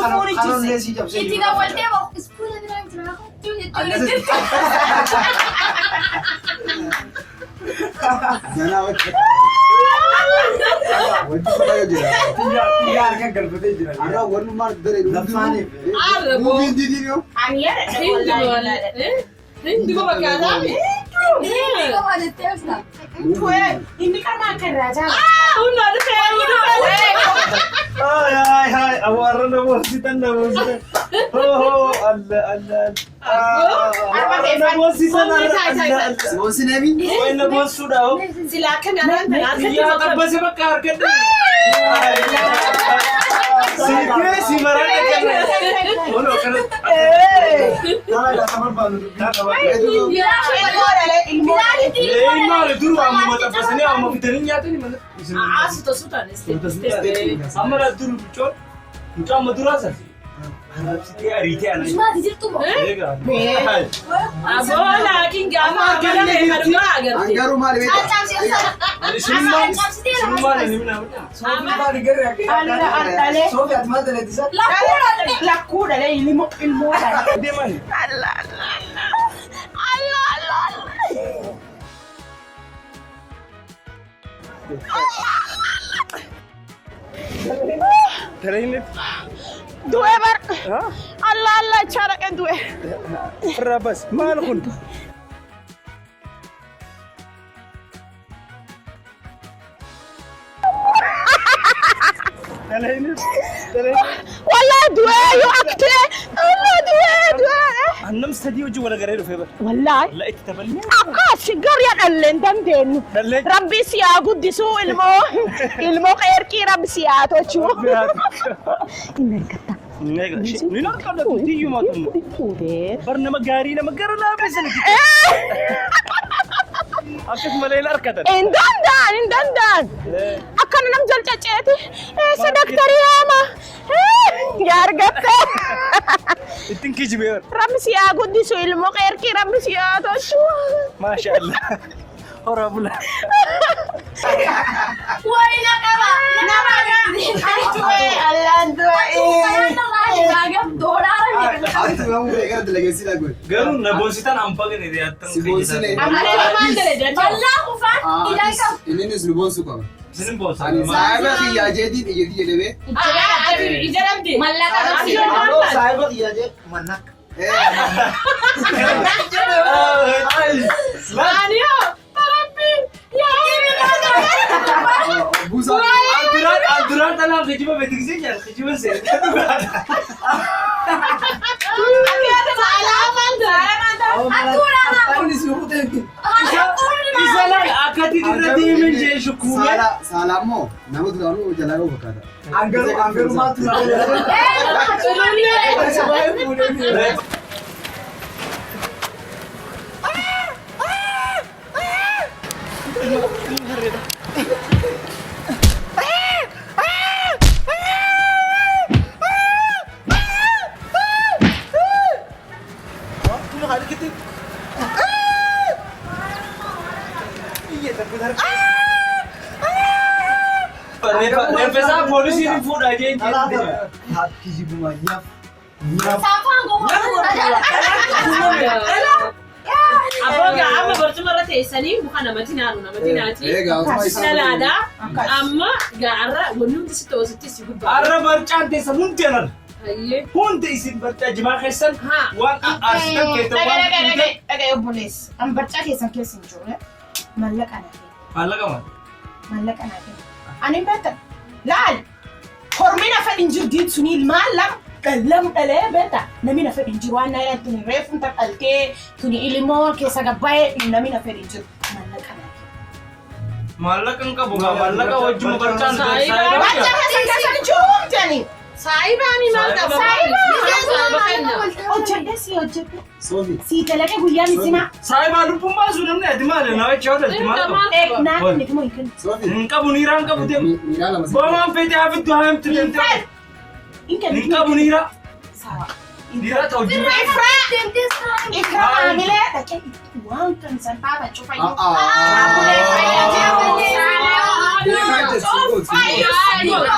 Dhufuun Karoollee ijjise. sii cabsee Itti jiru. dawwaltee moo iskuula biraa jira Akkasis. Ganaa bakka. Wanti fayyaa jira. Xiyyaa harkaan galfatee jira. Arraa wannummaan daree Laffaaniif. Arra boo. Muuviin didiin yoo. Ani yaadadha Hindi wallaahi maal? yaadadha. Hindi ko bakkaataami? Inni qarma akka irraa jaala. Humna dhufee humna dhufee. Ay ay ay awarra na boonsitan na boonsitan. Ho ho alla alla. Arba Na boonsitan Humni alla taa'e alla. taa'e. Siboonsi neemi. Way na boonsuudha ho. Silaa akkami arraan tana harkatti Yaa qabbase bakka harkadhe. Siitee si maraan akkana. Olo akkana. Kana gaafa barbaadu dubbii. Ilmoo dhalee ilmoo dhalee. Ee maali duru amma xabbasanii amma fidanii nyaatanii mana. Suuta suutaan Amma laa duru mucoon mucaa amma duraa sana. Arrabsitee ariitee ana. Eegaa. Aboo laakiin gaafa argana beekaduma agarte. Angaruu maali beektaa? Isinummaan isinummaan ani mina. Soofii maali garee akka Dhalee. Soofii ati maal daleettisa? Lakkuu dhalee ilmoo ilmoo dhalee. Deeman. Allah Allah Allah Allah Allah. Du'e bar. Allah Allah ichaa dhaqeen du'e. Rabas maal kun? Wallahi du'e yoo aktee. Allah du'e du'e. Annam sadii hojii wal agaree dhufee bara. Wallahi. Walla itti taphanne. Akkas garya dhalleen dandeenyu. Dhallee. Rabbi si haa guddisuu ilmoo ilmoo qeerqii rabbi si haa tolchu. Inni argatta. Ni argata tiyyuma tun. Fuutee. Bar nama gaarii nama gara laafee sana. Akkas malee hin argatan. Hin danda'an hin danda'an. Akkana nam jalcacceeti. Eessa daktarii haama? Yaa argatte. Ittiin kijibee bara. Rabbi si haa guddisu ilmoo qeerqii rabbi si haa tolchu. Maasha Allah. Horaa bulaa. Ati tumamu beekaa dalageessi dhagoon. Garuu na boonsitan an baqne dhiyaattan. Si boonsine. Innis nu boonsuu qaba. Isin boonsa. Ani saayiba kiyyaa jeetiin ijjetii jedhamee. Ija dhabde. Mallaqa qabsiisa. Aloo saayiba kiyyaa jee mannakka. Ani hoo tarabbi yaa Buusaa. An duraan dhalaaf kijiba beeksisee jira kijiba seera. Inni si fuuteetti. Isa laal akkatti irra deemen jee shukkuumee. Saala saala immoo nama duraanuu jalaa qabu fakkaata. Angaruu angaruu maaltu na fuudhee? Isa baay'ee fuudhee. Reeffa isaa poolisiin hin fuudhaa jee hin jedhe. Kijibuma nyaaf. Aboo gaa amma barcuma irra teessanii muka namatti naanu namatti naati. Egaa utuma isaa. Dhalaadha. Amma gaarra wanni hundi si ta'u si gubbaa. Arra barcaan teessan hundi anan. Hayyee. Hundi isin barcaa jimaa keessan Haa. waan aarsitan keessan Dhagee waan dhagee dhagee dhagee obboleessa. An barcaa keessan keessa hin jiru. Mallaqa naa kenni. Maallaqa maal? Mallaqa naa kenni. Ani hin beektan. Laal. Hormi na fedhin jiru diin suni ilmaan lama lam dhalee beekta. Nami na fedhin jiru waan naa tuni reefuun takkaltee tuni ilmoo keessa gabbaa'ee nami na fedhin jiru. Mallaqa naa kenni. Maallaqa hin qabu gaa maallaqa wajjuma barcaan Saayiba. Barcaa keessan keessa hin jiru jedhani. Saayibaani maal qaba? Saayibaa. Hojjedhe si hojjedhe. Soofi. Si dalagee guyyaa misimaa. Saayibaa lubbuun baasu namni ati maali na wajji hodhalti maal qabu? Naa kenniti moo hin kennu? Soofi. Hin qabu niiraa hin qabu deemu. Miidhaa lama. Boomaan feete hafittu haamtu deemte. Hin kennu. Hin qabu niiraa. Sawa. Niiraa ta'u jiru. Ikra maamilee dhaqee waan kan salphaa cufayyuu. Ah, ah. Saamulee fayyadamu.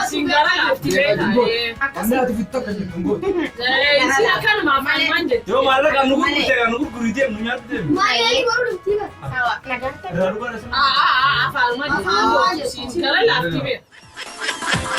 Siin gara laafti beektaa. Namni ati fittu akka jettu hin gootu. Siin akkanuma afaan maan jetti. Yoo maallaqa nu gurgurte nu gurgurii deemnu nyaatu deemnu. Maayilii warra dhuftii bara. Sawa nagaa. Irraa dhugaa dha. Afaan maan jetti. Siin gara laafti beektaa.